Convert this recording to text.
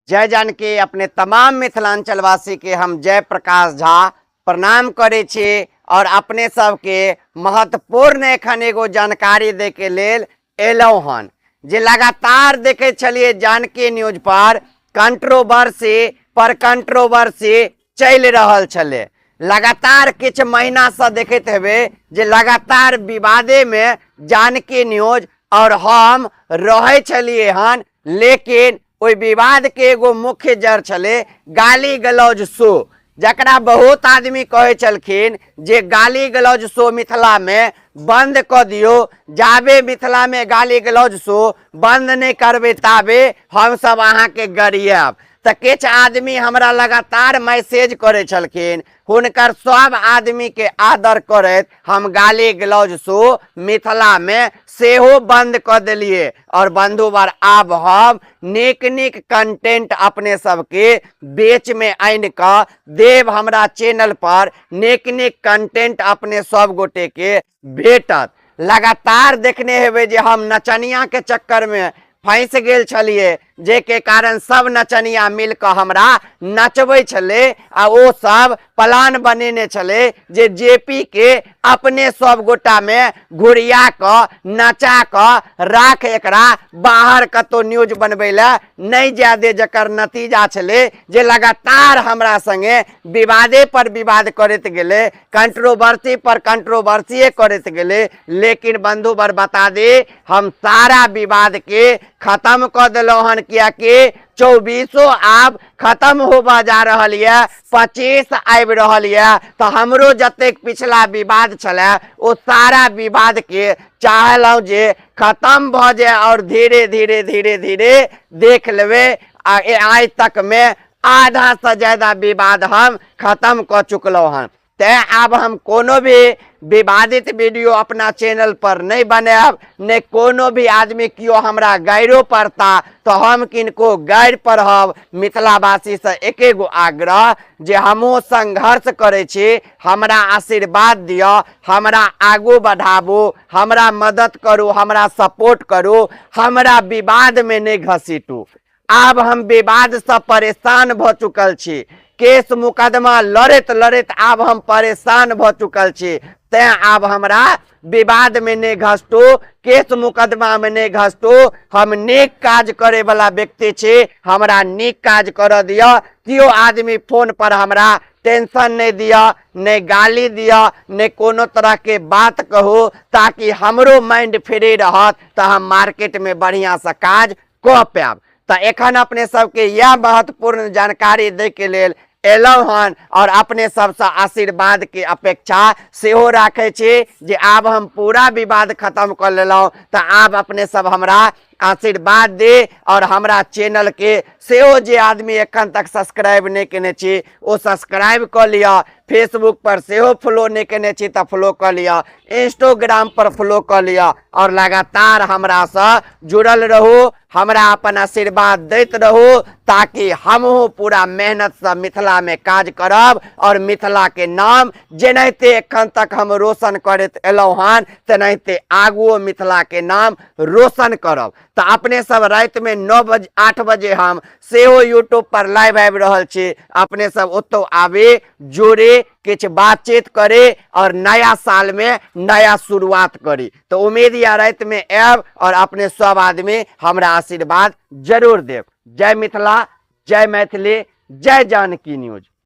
जय जानकी। अपने तमाम मिथिलांचलवासी के हम जय प्रकाश झा प्रणाम करै छी और अपने सबके महत्वपूर्ण एखन एगो जानकारी दै के लेल एलहुँ हन जे लगातार देखै छलियै जानकी न्यूज पर कंट्रोवर्सी पर कंट्रोवर्सी चलि रहल छलै। लगातार किछु महीनासँ देखैत हेबै जे लगातार विवादेमे जानकी न्यूज और हम रहै छलियै हन, लेकिन ओहि विवादके एगो मुख्य जड़ छलै गाली गलौज शो, जकरा बहुत आदमी कहै छलखिन जे गाली गलौज शो मिथिलामे बंद कऽ दियौ, जाबे मिथिलामे गाली गलौज शो बंद नहि करबै ताबे हमसब अहाँके गरियाब। तऽ किछु आदमी हमरा लगातार मैसेज करै छलखिन, हुनकर सब आदमीके आदर करैत हम गाली गलौज शो मिथिलामे सेहो बंद कऽ देलियै। और बंधुवर, आब हम नीक नीक कंटेंट अपने सबके बीचमे आनि कऽ देब। हमरा चैनल पर नीक नीक कंटेंट अपने सब गोटेके भेटत। लगातार देखने हेबै जे हम नचनियाके चक्करमे फँसि गेल छलियै, जाहिके कारण सब नचनिया मिल कऽ हमरा नचबै छलै आ ओ सब प्लान बनेने छलै जे जे पी के अपने सब गोटामे घुरिया कऽ नचा कऽ राख, एकरा बाहर कतहु न्यूज बनबै लए नहि जाय दे। जकर नतीजा छलै जे लगातार हमरा संगे विवादे पर विवाद करैत गेलै, कंट्रोवर्सी पर कंट्रोवर्सीए करैत गेलै। लेकिन बंधुवर बता दी, हम सारा विवाद के खत्म कऽ देलहुँ हन, कियाकि 24 आब खत्म होबऽ जा रहल यऽ, 25 आबि रहल यऽ। तऽ हमरो जतेक पिछला विवाद छलै ओ सारा विवाद के चाहलहुँ जे खत्म भऽ जाय और धीरे धीरे धीरे धीरे देख लेबै। आ आइ तक मे आधा से ज्यादा विवाद हम खत्म कऽ चुकलहुँ हन। तैं आब हम कोनो भी विवादित वीडियो अपना चैनल पर नहीं बनायब, नहि कोनो भी आदमी केओ हमरा गाइरो पढ़ता तऽ हम किनको गारि पढ़ब। मिथिलावासीसँ एके गो आग्रह जे हमहूँ संघर्ष करै छी, हमरा आशीर्वाद दिअ, हमरा आगू बढ़ाबू, हमरा मदद करू, हमरा सपोर्ट करू, हमरा विवादमे नहि घसीटू। आब हम विवादसँ परेशान भऽ चुकल छी, केस मुकदमा लड़ैत लड़ैत आब हम परेशान भऽ चुकल छी। तैं आब हमरा विवादमे नहि घसटू, केस मुकदमामे नहि घसटू। हम नीक काज करैवला व्यक्ति छी, हमरा नीक काज करऽ दिअ। केओ आदमी फोन पर हमरा टेंशन नहि दिअ, नहि गाली दिअ, नहि कोनो तरहके बात कहू, ताकि हमरो माइंड फ्री रहत तऽ हम मार्केटमे बढ़िआँसँ काज कऽ पायब। तऽ एखन अपने सबके इएह महत्वपूर्ण जानकारी दैके लेल एलहुँ हन और अपने सबसँ आशीर्वाद के अपेक्षा सेहो राखै छी जे आब हम पूरा विवाद खत्म कऽ लेलहुँ, तऽ आब अपने सब हमरा आशीर्वाद दे और हमरा चैनल के सेहो जे आदमी एखन तक सब्सक्राइब नहि केने छी ओ सब्सक्राइब कऽ लिअ, फेसबुक पर सेहो फॉलो नहि केने छी तऽ फॉलो कऽ लिअ, इंस्टोग्राम पर फॉलो कऽ लिअ और लगातार हमरासँ जुड़ल रहू, हमरा अपन आशीर्वाद दैत रहू, ताकि हमहूँ पूरा मेहनतसँ मिथिलामे काज करब और मिथिलाके नाम जेनाहिते एखन तक हम रोशन करैत एलहुँ हन तेनाहिते आगुओ मिथिलाके नाम रोशन करब। तऽ अपने सब रातिमे 9 बजे 8 बजे हम सेहो यूट्यूब पर लाइव आबि रहल छी, अपने सब ओतौ आबी, जुड़ी, किछु बातचीत करी और नया साल में नया शुरुआत करी। तो उम्मीद या राति में आयब और अपने सब आदमी हमरा आशीर्वाद जरूर देब। जय मिथिला, जय मैथिली, जय जानकी न्यूज।